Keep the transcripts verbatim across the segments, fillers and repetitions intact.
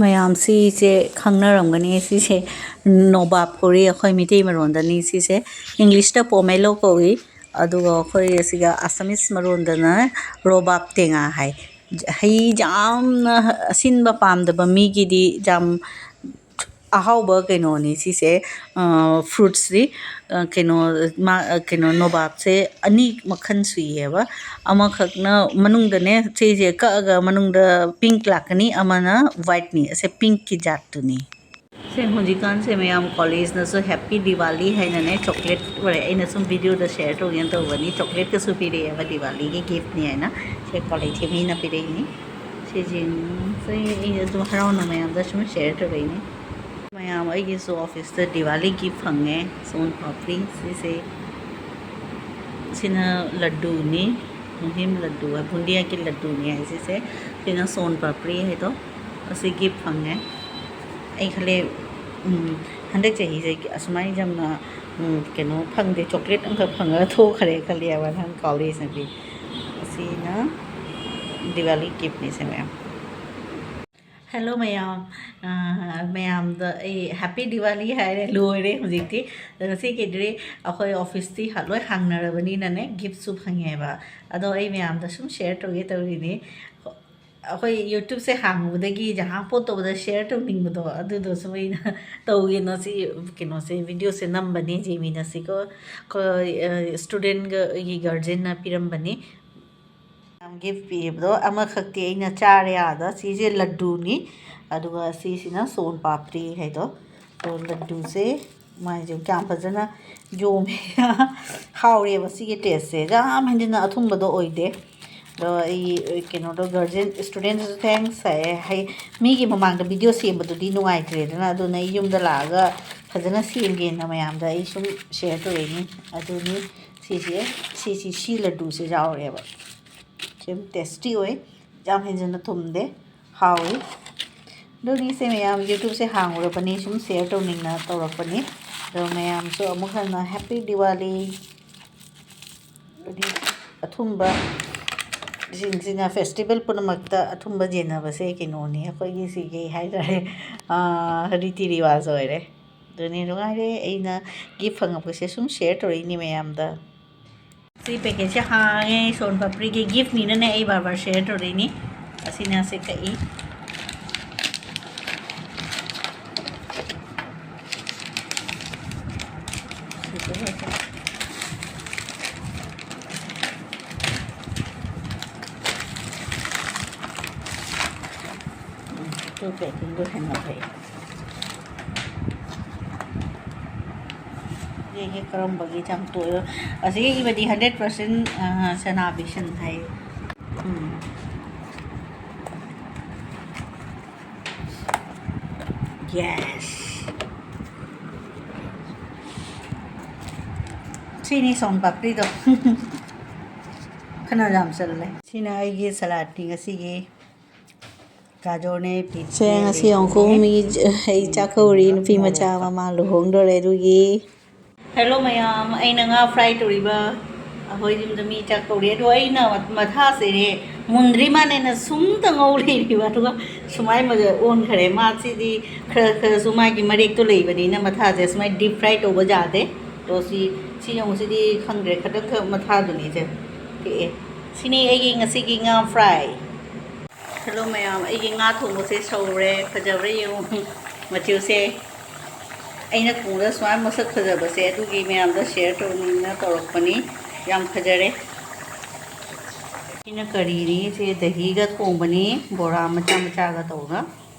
ꯃꯌꯥꯝ ꯁꯤꯁꯦ ꯈꯪꯅꯔꯝꯒꯅꯤ꯫ ꯁꯤꯁꯦ ꯅꯣꯕꯥꯞ ꯀꯧꯔꯤ, ꯑꯩꯈꯣꯏ ꯃꯤꯇꯩ ꯃꯔꯣꯟꯗꯅꯤ꯫ ꯁꯤꯁꯦ ꯏꯪꯂꯤꯁꯇ ꯄꯣꯃꯦꯂꯣ ꯀꯧꯏ, ꯑꯗꯨꯒ ꯑꯩꯈꯣꯏ ꯑꯁꯤꯒ ꯑꯁꯥꯃꯤꯁ ꯃꯔꯣꯟꯗꯅ ꯔꯣꯕꯥꯞ ꯇꯦꯡꯉꯥ ꯍꯥꯏ꯫ ꯍꯩ ꯌꯥꯝꯅ ꯑꯁꯤꯟꯕ ꯄꯥꯝꯗꯕ ꯃꯤꯒꯤꯗꯤ ꯌꯥꯝ ꯑꯍꯥꯎꯕ ꯀꯩꯅꯣꯅꯤ ꯁꯤꯁꯦ, ꯐ꯭ꯔꯨꯠꯁꯇꯤ꯫ ꯀꯩꯅꯣ, ꯃꯥ, ꯀꯩꯅꯣ, ꯅꯣꯕꯥꯞꯁꯦ ꯑꯅꯤ ꯃꯈꯜ ꯁꯨꯏꯌꯦꯕ꯫ ꯑꯃꯈꯛꯅ ꯃꯅꯨꯡꯗꯅꯦ, ꯁꯤꯁꯦ ꯀꯛꯑꯒ ꯃꯅꯨꯡꯗ ꯄꯤꯡꯛ ꯂꯥꯛꯀꯅꯤ, ꯑꯃꯅ ꯋꯥꯏꯠꯅꯤ꯫ ꯑꯁꯦ ꯄꯤꯡꯛꯀꯤ ꯖꯥꯠꯇꯨꯅꯤ꯫ ꯁꯦ ꯍꯧꯖꯤꯛꯀꯥꯟꯁꯦ ꯃꯌꯥꯝ ꯀꯣꯂꯦꯖꯅꯁꯨ ꯍꯦꯄꯤ ꯗꯤꯋꯥꯂꯤ ꯍꯥꯏꯅꯅꯦ ꯆꯣꯀ꯭ꯂꯦꯠ ꯄꯨꯔꯛꯑꯦ꯫ ꯑꯩꯅ ꯁꯨꯝ ꯚꯤꯗꯤꯑꯣꯗ ꯁꯦꯌꯔ ꯇꯧꯒꯦꯅ ꯇꯧꯕꯅꯤ꯫ ꯆꯣꯀ꯭ꯂꯦꯠꯀꯁꯨ ꯄꯤꯔꯛꯑꯦꯕ, ꯗꯤꯋꯥꯂꯤꯒꯤ ꯒꯤꯐꯅꯤ ꯍꯥꯏꯅ꯫ ꯁꯦ ꯀꯣꯂꯦꯖꯀꯤ ꯃꯤꯅ ꯄꯤꯔꯛꯏꯅꯤ꯫ ꯁꯤꯁꯤꯡꯁꯦ ꯑꯩ ꯑꯗꯨꯝ ꯍꯔꯥꯎꯅ ꯃꯌꯥꯝꯗ ꯁꯨꯝ ꯁꯦꯌꯔ ꯇꯧꯔꯛꯏꯅꯤ꯫ ꯃꯌꯥꯝ, ꯑꯩꯒꯤꯁꯨ ꯑꯣꯐꯤꯁꯇ ꯗꯤꯋꯥꯂꯤ ꯒꯤꯐ ꯐꯪꯉꯦ, ꯁꯣꯟ ꯄꯥꯄ꯭ꯔꯤ꯫ ꯁꯤꯁꯦ, ꯁꯤꯅ ꯂꯗꯨꯅꯤ, ꯃꯨꯍꯤꯝ ꯂꯗꯨ ꯍꯥꯏ, ꯕꯨꯟꯗꯤꯌꯥꯒꯤ ꯂꯗꯨꯅꯤ ꯍꯥꯏ ꯁꯤꯁꯦ꯫ ꯁꯤꯅ ꯁꯣꯟ ꯄꯥꯄ꯭ꯔꯤ ꯍꯥꯏꯗꯣ, ꯑꯁꯤ ꯒꯤꯐ ꯐꯪꯉꯦ꯫ ꯑꯩ ꯈꯜꯂꯦ, ꯎꯝ, ꯍꯟꯗꯛ ꯆꯍꯤꯁꯦ ꯑꯁꯨꯃꯥꯏꯅ ꯌꯥꯝꯅ, ꯎꯝ, ꯀꯩꯅꯣ ꯐꯪꯗꯦ, ꯆꯣꯀ꯭ꯂꯦꯠ ꯑꯃꯈꯛ ꯐꯪꯉꯒ ꯊꯣꯛꯈ꯭ꯔꯦ ꯈꯜꯂꯦꯕ ꯅꯍꯥꯟ ꯀꯣꯂꯦꯖꯅꯗꯤ꯫ ꯑꯁꯤꯅ ꯗꯤꯋꯥꯂꯤ ꯒꯤꯐꯅꯤ ꯁꯦ ꯃꯌꯥꯝ꯫ ꯍꯦꯜꯂꯣ ꯃꯌꯥꯝ, ꯑ, ꯃꯌꯥꯝꯗ ꯑꯩ ꯍꯦꯄꯤ ꯗꯤꯋꯥꯂꯤ ꯍꯥꯏꯔꯦ, ꯂꯣꯏꯔꯦ ꯍꯧꯖꯤꯛꯇꯤ꯫ ꯉꯁꯤꯒꯤꯗꯤ ꯑꯩꯈꯣꯏ ꯑꯣꯐꯤꯁꯇꯤ ꯍ-, ꯂꯣꯏ ꯍꯥꯡꯅꯔꯕꯅꯤꯅꯅꯦ, ꯒꯤꯐꯁꯨ ꯐꯪꯉꯦꯕ꯫ ꯑꯗꯣ ꯑꯩ ꯃꯌꯥꯝꯗ ꯁꯨꯝ ꯁꯦꯌꯔ ꯇꯧꯒꯦ ꯇꯧꯔꯤꯅꯤ꯫ ꯑꯩꯈꯣꯏ ꯌꯨꯇ꯭ꯌꯨꯕꯁꯦ ꯍꯥꯡꯉꯨꯕꯗꯒꯤ ꯖꯍꯥꯡ ꯄꯣꯠ ꯇꯧꯕꯗ ꯁꯦꯌꯔ ꯇꯧꯅꯤꯡꯕꯗꯣ, ꯑꯗꯨꯗꯣ ꯁꯨꯝ ꯑꯩꯅ ꯇꯧꯒꯦꯅ ꯁꯤ ꯀꯩꯅꯣꯁꯦ, ꯚꯤꯗꯤꯑꯣꯁꯦ ꯅꯝꯕꯅꯤ꯫ ꯖꯦꯃꯤꯅꯁꯤꯀꯣ, ꯑꯩꯈꯣꯏ, ꯑ, ꯁ꯭ꯇꯨꯗꯦꯟꯒꯤ ꯒꯥꯔꯖꯤꯌꯟꯅ ꯄꯤꯔꯝꯕꯅꯤ꯫ ꯌꯥꯝ ꯒꯤꯐ ꯄꯤꯕꯗꯣ ꯑꯃꯈꯛꯇꯤ ꯑꯩꯅ ꯆꯥꯔꯦ ꯑꯥꯗ꯫ ꯁꯤꯁꯦ ꯂꯗꯨꯅꯤ, ꯑꯗꯨꯒ ꯁꯤꯁꯤꯅ ꯁꯣꯟ ꯄꯥꯄ꯭ꯔꯤ ꯍꯥꯏꯗꯣ꯫ ꯑꯗꯣ ꯂꯗꯨꯁꯦ ꯃꯥꯏꯁꯦ ꯀꯌꯥꯝ ꯐꯖꯅ ꯌꯣꯝꯃꯦ꯫ ꯍꯥꯎꯔꯦꯕ ꯁꯤꯒꯤ ꯇꯦꯁꯁꯦ, ꯌꯥꯝ ꯍꯦꯟꯖꯤꯟꯅ ꯑꯊꯨꯝꯕꯗꯣ ꯑꯣꯏꯗꯦ꯫ ꯑꯗꯣ ꯑꯩ ꯀꯩꯅꯣꯗꯣ ꯒꯥꯔꯖꯤꯌꯟ, ꯁ꯭ꯇꯨꯗꯦꯟꯁꯨ ꯊꯦꯡꯛꯁ ꯍꯥꯏꯌꯦ꯫ ꯍꯩ, ꯃꯤꯒꯤ ꯃꯃꯥꯡꯗ ꯚꯤꯗꯤꯑꯣ ꯁꯦꯝꯕꯗꯨꯗꯤ ꯅꯨꯡꯉꯥꯏꯇ꯭ꯔꯦꯗꯅ, ꯑꯗꯨꯅ ꯑꯩ ꯌꯨꯝꯗ ꯂꯥꯛꯑꯒ ꯐꯖꯅ ꯁꯦꯝꯒꯦꯅ ꯃꯌꯥꯝꯗ ꯑꯩ ꯁꯨꯝ ꯁꯦꯌꯔ ꯇꯧꯔꯛꯏꯅꯤ꯫ ꯑꯗꯨꯅꯤ ꯁꯤꯁꯦ, ꯁꯤꯁꯤ, ꯁꯤ ꯂꯗꯨꯁꯦ ꯌꯥꯎꯔꯦꯕ꯫ ꯁꯤ ꯌꯥꯝ ꯇꯦꯁꯇꯤ ꯑꯣꯏ, ꯌꯥꯝ ꯍꯦꯟꯖꯟꯅ ꯊꯨꯝꯗꯦ, ꯍꯥꯎꯏ꯫ ꯑꯗꯨꯅꯤ ꯁꯦ ꯃꯌꯥꯝ, ꯌꯨꯇ꯭ꯌꯨꯕꯁꯦ ꯍꯥꯡꯉꯨꯔꯕꯅꯤ, ꯁꯨꯝ ꯁꯦꯌꯔ ꯇꯧꯅꯤꯡꯅ ꯇꯧꯔꯛꯄꯅꯤ꯫ ꯑꯗꯣ ꯃꯌꯥꯝꯁꯨ ꯑꯃꯨꯛ ꯍꯟꯅ ꯍꯦꯄꯤ ꯗꯤꯋꯥꯂꯤ꯫ ꯑꯗꯨꯗꯤ ꯑꯊꯨꯝꯕ ꯁꯤꯡꯁꯤꯅ festival ꯄꯨꯝꯅꯃꯛꯇ ꯑꯊꯨꯝꯕ ꯌꯦꯟꯅꯕꯁꯦ ꯀꯩꯅꯣꯅꯤ, ꯑꯩꯈꯣꯏꯒꯤ ꯁꯤꯒꯤ ꯍꯥꯏꯇꯥꯔꯦ, ꯔꯤꯇꯤ ꯔꯤꯋꯥꯖ ꯑꯣꯏꯔꯦ꯫ ꯑꯗꯨꯅꯤ ꯅꯨꯡꯉꯥꯏꯔꯦ, ꯑꯩꯅ gift ꯐꯪꯉꯛꯄꯁꯦ ꯁꯨꯝ share ꯇꯧꯔꯛꯏꯅꯤ ꯃꯌꯥꯝꯗ꯫ ꯁꯤ packetꯁꯦ ꯍꯥꯡꯉꯦ, ꯁꯣꯟ ꯄꯥꯄ꯭ꯔꯤꯒꯤ giftꯅꯤꯅꯅꯦ ꯑꯩ ꯕꯥꯔ ꯕꯥꯔ share ꯇꯧꯔꯛꯏꯅꯤ꯫ ꯑꯁꯤꯅ ꯁꯤ ꯀꯛꯏ꯫ ꯎꯝ, ꯇꯨ packingꯗꯣ ꯍꯦꯟꯅ ꯐꯩ꯫ ꯌꯦꯡꯒꯦ ꯀꯔꯝꯕꯒꯤ ꯌꯥꯝ ꯇꯣꯏꯕ꯫ ꯑꯁꯤꯒꯤ ꯏꯕꯗꯤ hundred percent, ꯑ, ꯆꯅꯥ ꯕꯦꯁꯟ ꯍꯥꯏ꯫ ꯎꯝ꯫ Yes꯫ ꯁꯤꯅꯤ ꯁꯣꯟ ꯄꯥꯄ꯭ꯔꯤꯗꯣ꯫ ꯐꯅ ꯌꯥꯝ ꯆꯜꯂꯦ꯫ ꯁꯤꯅ ꯑꯩꯒꯤ ꯁꯂꯥꯗꯅꯤ ꯉꯁꯤꯒꯤ꯫ ꯒꯥꯖꯔꯅꯦ, ꯁꯦ, ꯉꯁꯤ ꯌꯦꯡꯉꯨꯀꯣ, ꯃꯤ ꯍꯩ ꯆꯥꯛꯀꯧꯔꯤ, ꯅꯨꯄꯤ ꯃꯆꯥ ꯃꯃꯥ ꯂꯨꯍꯣꯡꯗꯣꯔꯦ ꯑꯗꯨꯒꯤ꯫ Hello ꯃꯌꯥꯝ, ꯑꯩꯅ ꯉꯥ fry ꯇꯧꯔꯤꯕ, ꯑꯩꯈꯣꯏ ꯌꯨꯝꯗ ꯃꯤ ꯆꯥꯛ ꯀꯧꯔꯤ꯫ ꯑꯗꯣ ꯑꯩꯅ ꯃꯊꯥꯁꯦ ꯃꯨꯟꯗ꯭ꯔꯤ ꯃꯥꯅꯦꯅ ꯁꯨꯝꯇ ꯉꯧ ꯂꯩꯔꯤꯕ, ꯑꯗꯨꯒ ꯁꯨꯃꯥꯏꯅ ꯑꯣꯟꯈ꯭ꯔꯦ꯫ ꯃꯥꯁꯤꯗꯤ ꯈꯔ ꯈꯔꯁꯨ ꯃꯥꯒꯤ ꯃꯔꯦꯛꯇꯣ ꯂꯩꯕꯅꯤꯅ ꯃꯊꯥꯁꯦ ꯁꯨꯃꯥꯏꯅ deep fry ꯇꯧꯕ ꯌꯥꯗꯦ꯫ ꯑꯗꯣ ꯁꯤ, ꯁꯤ ꯌꯦꯡꯉꯨ, ꯁꯤꯗꯤ ꯈꯪꯗ꯭ꯔꯦ, ꯈꯇꯪꯈꯛ ꯃꯊꯥꯗꯨꯅꯤꯁꯦ ꯄꯤꯛꯑꯦ꯫ ꯁꯤꯅꯤ ꯑꯩꯒꯤ ꯉꯁꯤꯒꯤ ꯉꯥ fry꯫ Hello ꯃꯌꯥꯝ, ꯑꯩꯒꯤ ꯉꯥ ꯊꯣꯡꯕꯁꯦ ꯁꯧꯔꯦ, ꯐꯖꯕ꯭ꯔꯥ ꯌꯦꯡꯉꯨ ꯃꯆꯨꯁꯦ꯫ ꯑꯩꯅ ꯊꯣꯡꯕꯗ ꯁꯨꯃꯥꯏꯅ ꯃꯁꯛ ꯐꯖꯕꯁꯦ ꯑꯗꯨꯒꯤ ꯃꯌꯥꯝꯗ share ꯇꯧꯅꯤꯡꯅ ꯇꯧꯔꯛꯄꯅꯤ꯫ ꯌꯥꯝ ꯐꯖꯔꯦ꯫ ꯁꯤꯅ ꯀꯔꯤꯅꯤ? ꯁꯦ ꯗꯍꯤꯒ ꯊꯣꯡꯕꯅꯤ, ꯕꯣꯔꯥ ꯃꯆꯥ ꯃꯆꯥꯒ ꯇꯧꯔꯒ꯫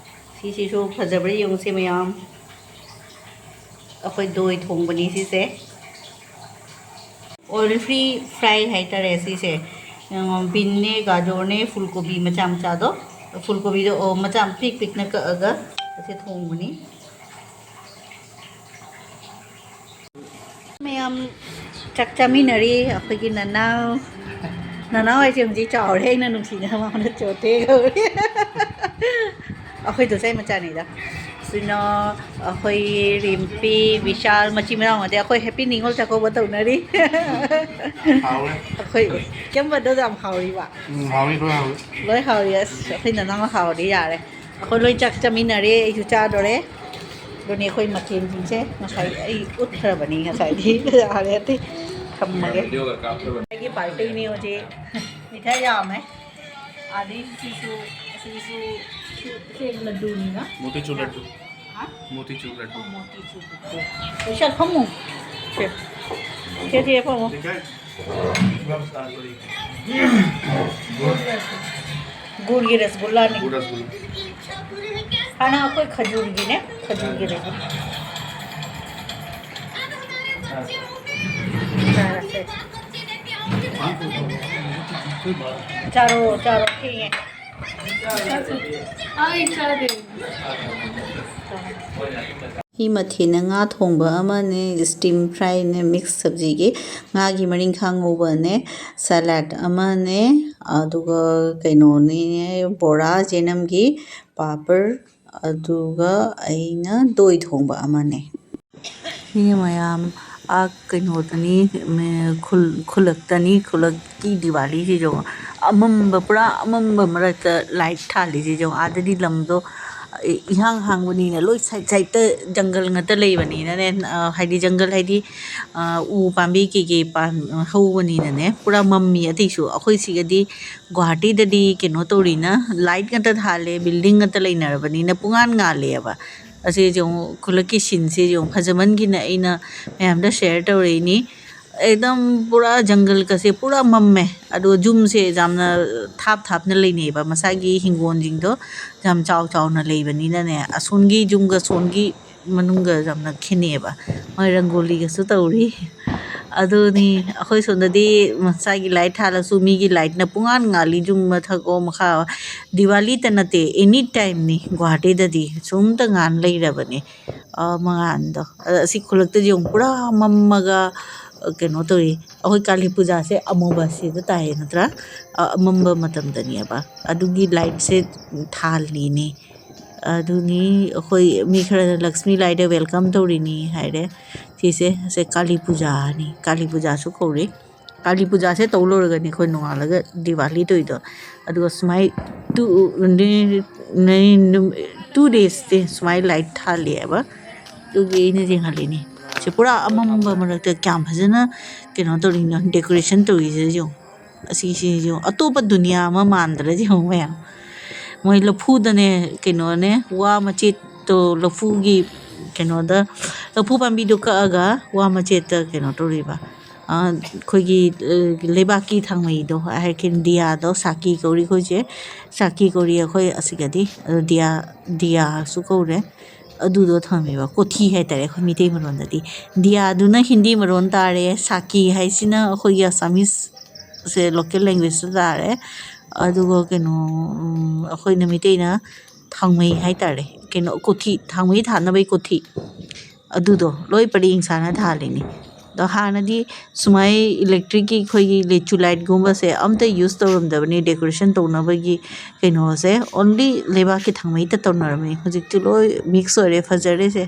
ꯁꯤꯁꯤꯁꯨ ꯐꯖꯕ꯭ꯔꯥ ꯌꯦꯡꯉꯨꯁꯦ ꯃꯌꯥꯝ꯫ ꯑꯩꯈꯣꯏ ꯗꯣꯏ ꯊꯣꯡꯕꯅꯤ ꯁꯤꯁꯦ꯫ Oil free fry ꯍꯥꯏꯇꯥꯔꯦ ꯁꯤꯁꯦ꯫ ꯕꯤꯟꯅꯦ, ꯒꯥꯖꯔꯅꯦ, ꯐꯨꯜ ꯀꯣꯕꯤ ꯃꯆꯥ ꯃꯆꯥꯗꯣ, ꯐꯨꯜ ꯀꯣꯕꯤꯗꯣ, ꯑꯣ, ꯃꯆꯥ ꯄꯤꯛ ꯄꯤꯛꯅ ꯀꯛꯑꯒ ꯑꯁꯤ ꯊꯣꯡꯕꯅꯤ꯫ ꯃꯌꯥꯝ ꯆꯥꯛ ꯆꯥꯃꯤꯟꯅꯔꯤ ꯑꯩꯈꯣꯏꯒꯤ ꯅꯅꯥꯎ꯫ ꯅꯅꯥꯎ ꯍꯥꯏꯁꯦ ꯍꯧꯖꯤꯛ ꯆꯥꯎꯔꯦ, ꯑꯩꯅ ꯅꯨꯡꯁꯤꯅ ꯃꯉꯣꯟꯗ ꯆꯣꯊꯦ ꯀꯧꯔꯦ꯫ ꯑꯩꯈꯣꯏ ꯗꯣꯁꯥꯏ ꯃꯆꯥꯅꯤꯗ꯫ ꯑꯗꯨꯅ ꯑꯩꯈꯣꯏ ꯔꯤꯝꯄꯤ, ꯕꯤꯁꯥꯜ, ꯃꯆꯤꯟ ꯃꯅꯥꯎ ꯉꯥꯛꯇ ꯑꯩꯈꯣꯏ ꯍꯦꯄꯤ ꯅꯤꯉꯣꯜ ꯆꯥꯛꯀꯧꯕ ꯇꯧꯅꯔꯤ꯫ ꯍꯥꯎꯔꯦ꯫ ꯑꯩꯈꯣꯏ ꯀꯦꯝꯕꯗꯣ ꯌꯥꯝ ꯍꯥꯎꯔꯤꯕ꯫ ꯎꯝ, ꯍꯥꯎꯔꯤ, ꯂꯣꯏ ꯍꯥꯎꯔꯤ꯫ ꯂꯣꯏ ꯍꯥꯎꯔꯤ꯫ ꯑꯁ, ꯑꯩꯈꯣꯏ ꯅꯅꯥꯎꯅ ꯍꯥꯎꯔꯗꯤ ꯌꯥꯔꯦ꯫ ꯑꯩꯈꯣꯏ ꯂꯣꯏ ꯆꯥꯛ ꯆꯥꯃꯤꯟꯅꯔꯦ, ꯑꯩꯁꯨ ꯆꯥꯗꯣꯔꯦ꯫ ꯑꯗꯨꯅꯤ ꯑꯩꯈꯣꯏ ꯃꯊꯦꯜꯁꯤꯡꯁꯦ꯫ ꯉꯁꯥꯏ ꯑꯩ ꯎꯠꯈ꯭ꯔꯕꯅꯤ, ꯉꯁꯥꯏꯗꯤ꯫ ꯌꯥꯔꯦ, ꯑꯗꯨꯗꯤ ꯊꯝꯃꯒꯦ꯫ ꯑꯩꯒꯤ ꯄꯥꯔꯇꯤꯅꯤ ꯍꯧꯖꯤꯛ꯫ ꯃꯤꯊꯥꯏ ꯌꯥꯝꯃꯦ꯫ ꯑꯗꯩ ꯁꯤꯁꯨ, ꯁꯤꯁꯨ ꯁꯦꯝ ꯂꯗꯨꯅꯤꯅ꯫ ꯃꯣꯇꯤꯆꯨꯔ ꯂꯗꯨ꯫ ꯍꯥ? ꯃꯣꯇꯤꯆꯨꯔ ꯂꯗꯨ꯫ ꯑꯣ, ꯃꯣꯇꯤꯆꯨꯔ ꯂꯗꯨ꯫ ꯁꯤ ꯐꯝꯃꯨ꯫ ꯁꯦ꯫ ꯁꯦ, ꯁꯦ, ꯐꯝꯃꯨ꯫ ꯒꯨꯔꯒꯤ ꯔꯁꯒꯨꯜꯂꯥꯅꯤ꯫ ꯒꯨꯔ ꯔꯁꯒꯨꯜꯂꯥ꯫ ꯍꯥꯟꯅ ꯑꯩꯈꯣꯏ ꯈꯖꯨꯔꯒꯤꯅꯦ, ꯈꯖꯨꯔꯒꯤ ꯔꯁꯒꯨꯜꯂꯥ꯫ ꯆꯥꯔꯁꯦ꯫ ꯆꯥꯔꯣ, ꯆꯥꯔꯣ, ꯊꯦꯡꯉꯦ꯫ ꯑꯩ ꯆꯥꯗꯦ꯫ ꯃꯤ ꯃꯊꯦꯜꯅ ꯉꯥ ꯊꯣꯡꯕ ꯑꯃꯅꯦ, ꯁ꯭ꯇꯤꯝ ꯐ꯭ꯔꯥꯏꯅꯦ, ꯃꯤꯛꯁ ꯁꯕꯖꯤꯒꯤ ꯉꯥꯒꯤ ꯃꯔꯤꯡꯈꯥ ꯉꯧꯕꯅꯦ, ꯁꯂꯥꯗ ꯑꯃꯅꯦ, ꯑꯗꯨꯒ ꯀꯩꯅꯣꯅꯦ, ꯕꯣꯔꯥ, ꯆꯦꯅꯝꯒꯤ ꯄꯥꯄꯔ, ꯑꯗꯨꯒ ꯑꯩꯅ ꯗꯣꯏ ꯊꯣꯡꯕ ꯑꯃꯅꯦ꯫ ꯁꯤꯅꯦ ꯃꯌꯥꯝ, ꯑꯥ ꯀꯩꯅꯣꯗꯅꯤ, ꯈꯨꯜ-, ꯈꯨꯜꯂꯛꯇꯅꯤ, ꯈꯨꯜꯂꯛꯀꯤ ꯗꯤꯋꯥꯂꯤꯁꯤꯁꯨ ꯑꯃꯝꯕ, ꯄꯨꯔꯥ ꯑꯃꯝꯕ ꯃꯔꯛꯇ ꯂꯥꯏꯠ ꯊꯥꯜꯂꯤꯁꯤꯁꯨ꯫ ꯑꯥꯗꯗꯤ ꯂꯝꯗꯣ ꯏꯍꯥꯡ ꯍꯥꯡꯕꯅꯤꯅ ꯂꯣꯏ ꯁꯥꯏꯠ ꯁꯥꯏꯠꯇ ꯖꯪꯒꯜ ꯉꯥꯛꯇ ꯂꯩꯕꯅꯤꯅꯅꯦ, ꯑ, ꯍꯥꯏꯗꯤ ꯖꯪꯒꯜ ꯍꯥꯏꯗꯤ, ꯑ, ꯎ ꯄꯥꯝꯕꯤ ꯀꯩꯀꯩ ꯄꯥꯟ-, ꯍꯧꯕꯅꯤꯅꯅꯦ, ꯄꯨꯔꯥ ꯃꯝꯃꯤ꯫ ꯑꯇꯩꯁꯨ ꯑꯩꯈꯣꯏ ꯁꯤꯒꯗꯤ ꯒꯨꯍꯥꯇꯤꯗꯗꯤ ꯀꯩꯅꯣ ꯇꯧꯔꯤꯅ ꯂꯥꯏꯠ ꯉꯥꯛꯇ ꯊꯥꯜꯂꯦ, ꯕꯤꯜꯗꯤꯡ ꯉꯥꯛꯇ ꯂꯩꯅꯔꯕꯅꯤꯅ ꯄꯨꯡꯉꯥꯟ ꯉꯥꯜꯂꯦꯕ꯫ ꯑꯁꯤ ꯌꯦꯡꯉꯨ, ꯈꯨꯜꯂꯛꯀꯤ ꯁꯤꯟꯁꯦ ꯌꯦꯡꯉꯨ, ꯐꯖꯃꯟꯒꯤꯅ ꯑꯩꯅ ꯃꯌꯥꯝꯗ ꯁꯤꯌꯔ ꯇꯧꯔꯛꯏꯅꯤ꯫ ꯑꯦꯛꯗꯝ ꯄꯨꯔꯥ ꯖꯪꯒꯜꯒꯁꯦ ꯄꯨꯔꯥ ꯃꯝꯃꯦ꯫ ꯑꯗꯣ ꯌꯨꯝꯁꯦ ꯌꯥꯝꯅ ꯊꯥꯞ ꯊꯥꯞꯅ ꯂꯩꯅꯩꯑꯕ, ꯃꯁꯥꯒꯤ ꯍꯤꯡꯒꯣꯜꯁꯤꯡꯗꯣ ꯌꯥꯝ ꯆꯥꯎ ꯆꯥꯎꯅ ꯂꯩꯕꯅꯤꯅꯅꯦ, ꯑꯁꯣꯝꯒꯤ ꯌꯨꯝꯒ ꯁꯣꯝꯒꯤ ꯃꯅꯨꯡꯒ ꯌꯥꯝꯅ ꯈꯦꯠꯅꯩꯑꯕ꯫ ꯃꯣꯏ ꯔꯪꯒꯣꯂꯤꯒꯁꯨ ꯇꯧꯔꯤ꯫ ꯑꯗꯨꯅꯤ, ꯑꯩꯈꯣꯏ ꯁꯣꯝꯗꯗꯤ ꯃꯁꯥꯒꯤ ꯂꯥꯏꯠ ꯊꯥꯜꯂꯁꯨ ꯃꯤꯒꯤ ꯂꯥꯏꯠꯅ ꯄꯨꯡꯉꯥꯟ ꯉꯥꯜꯂꯤ꯫ ꯌꯨꯝ ꯃꯊꯛ ꯑꯣ ꯃꯈꯥ, ꯗꯤꯋꯥꯂꯤꯇ ꯅꯠꯇꯦ, ꯑꯦꯅꯤ ꯇꯥꯏꯝꯅꯤ ꯒꯨꯍꯥꯇꯤꯗꯗꯤ ꯁꯨꯝꯇ ꯉꯥꯟ ꯂꯩꯔꯕꯅꯦ, ꯑ, ꯃꯉꯥꯟꯗꯣ꯫ ꯑꯗ ꯑꯁꯤ ꯈꯨꯜꯂꯛꯇꯗꯤ ꯌꯦꯡꯉꯨ, ꯄꯨꯔꯥ ꯃꯝꯃꯒ, ꯑ, ꯀꯩꯅꯣ ꯇꯧꯏ꯫ ꯑꯩꯈꯣꯏ ꯀꯥꯂꯤ ꯄꯨꯖꯥꯁꯦ ꯑꯃꯨꯕꯁꯤꯗ ꯇꯥꯏꯌꯦ ꯅꯠꯇ꯭ꯔꯥ? ꯑ, ꯑꯃꯝꯕ ꯃꯇꯝꯗꯅꯦꯕ꯫ ꯑꯗꯨꯒꯤ ꯂꯥꯏꯠꯁꯦ ꯊꯥꯜꯂꯤꯅꯦ꯫ ꯑꯗꯨꯅꯤ꯫ ꯑꯩꯈꯣꯏ ꯃꯤ ꯈꯔꯅ ꯂꯛꯁꯃꯤ ꯂꯥꯏꯗ welcome ꯇꯧꯔꯤꯅꯤ ꯍꯥꯏꯔꯦ꯫ ꯁꯤꯁꯦ, ꯁꯦ ꯀꯥꯂꯤ ꯄꯨꯖꯥꯅꯤ, ꯀꯥꯂꯤ ꯄꯨꯖꯥꯁꯨ ꯀꯧꯔꯤ꯫ ꯀꯥꯂꯤ ꯄꯨꯖꯥꯁꯦ ꯇꯧ ꯂꯣꯏꯔꯒꯅꯤ ꯑꯩꯈꯣꯏ ꯅꯣꯡꯉꯥꯜꯂꯒ ꯗꯤꯋꯥꯂꯤ ꯇꯧꯔꯤꯗꯣ꯫ ꯑꯗꯨꯒ ꯁꯨꯃꯥꯏ two, two days ꯁꯦ ꯁꯨꯃꯥꯏ light ꯊꯥꯜꯂꯦꯕ꯫ ꯑꯗꯨꯒꯤ ꯑꯩꯅ ꯌꯦꯡꯍꯜꯂꯤꯅꯤ꯫ ꯁꯤ ꯄꯨꯔꯥ ꯑꯃꯝꯕ ꯃꯔꯛꯇ ꯀꯌꯥꯝ ꯐꯖꯅ ꯀꯩꯅꯣ ꯇꯧꯔꯤꯅꯣ, decoration ꯇꯧꯔꯤꯁꯦ ꯌꯦꯡꯉꯨ꯫ ꯑꯁꯤꯁꯤꯁꯨ ꯑꯇꯣꯞꯄ ꯗꯨꯅꯤꯌꯥ ꯑꯃ ꯃꯥꯟꯗ꯭ꯔꯥ ꯌꯦꯡꯉꯨ ꯃꯌꯥꯝ꯫ ꯃꯣꯏ ꯂꯐꯨꯗꯅꯦ, ꯀꯩꯅꯣꯅꯦ, ꯋꯥ ꯃꯆꯦꯠꯇꯣ ꯂꯐꯨꯒꯤ ꯀꯩꯅꯣꯗ, ꯂꯐꯨ ꯄꯥꯝꯕꯤꯗꯣ ꯀꯛꯑꯒ ꯋꯥ ꯃꯆꯦꯠꯇ ꯀꯩꯅꯣ ꯇꯧꯔꯤꯕ꯫ ꯑ, ꯑꯩꯈꯣꯏꯒꯤ, ꯑ, ꯂꯩꯕꯥꯛꯀꯤ ꯊꯥꯡꯃꯩꯗꯣ, ꯍꯥꯏꯔꯛꯀꯦ, ꯗꯤꯌꯥꯗꯣ, ꯁꯥꯀꯤ ꯀꯧꯔꯤ ꯑꯩꯈꯣꯏꯁꯦ꯫ ꯁꯥꯀꯤ ꯀꯧꯔꯤ ꯑꯩꯈꯣꯏ ꯑꯁꯤꯒꯗꯤ꯫ ꯑꯗꯣ ꯗꯤꯌꯥ, ꯗꯤꯌꯥꯁꯨ ꯀꯧꯔꯦ꯫ ꯑꯗꯨꯗꯣ ꯊꯝꯃꯦꯕ, ꯀꯣꯊꯤ ꯍꯥꯏꯇꯥꯔꯦ ꯑꯩꯈꯣꯏ ꯃꯤꯇꯩ ꯃꯔꯣꯟꯗꯗꯤ꯫ ꯗꯤꯌꯥꯗꯨꯅ ꯍꯤꯟꯗꯤ ꯃꯔꯣꯟ ꯇꯥꯔꯦ, ꯁꯥꯀꯤ ꯍꯥꯏꯁꯤꯅ ꯑꯩꯈꯣꯏꯒꯤ ꯑꯁꯥꯃꯤꯁ ꯁꯦ local languageꯇ ꯇꯥꯔꯦ꯫ ꯑꯗꯨꯒ ꯀꯩꯅꯣ, ꯎꯝ, ꯑꯩꯈꯣꯏꯅ ꯃꯤꯇꯩꯅ ꯊꯥꯡꯃꯩ ꯍꯥꯏꯇꯥꯔꯦ, ꯀꯩꯅꯣ, ꯀꯣꯊꯤ, ꯊꯥꯡꯃꯩ ꯊꯥꯅꯕꯒꯤ ꯀꯣꯊꯤ, ꯑꯗꯨꯗꯣ ꯂꯣꯏ ꯄꯔꯦꯡ ꯁꯥꯅ ꯊꯥꯜꯂꯤꯅꯤ꯫ ꯑꯗꯣ ꯍꯥꯟꯅꯗꯤ ꯁꯨꯃꯥꯏ electricꯀꯤ ꯑꯩꯈꯣꯏꯒꯤ ꯂꯤꯆꯨ lightꯒꯨꯝꯕꯁꯦ ꯑꯝꯇ use ꯇꯧꯔꯝꯗꯕꯅꯤ decoration ꯇꯧꯅꯕꯒꯤ ꯀꯩꯅꯣꯁꯦ, only ꯂꯩꯕꯥꯛꯀꯤ ꯊꯥꯡꯃꯩꯗ ꯇꯧꯅꯔꯝꯃꯤ꯫ ꯍꯧꯖꯤꯛꯇꯤ ꯂꯣꯏ mix ꯑꯣꯏꯔꯦ, ꯐꯖꯔꯦꯁꯦ꯫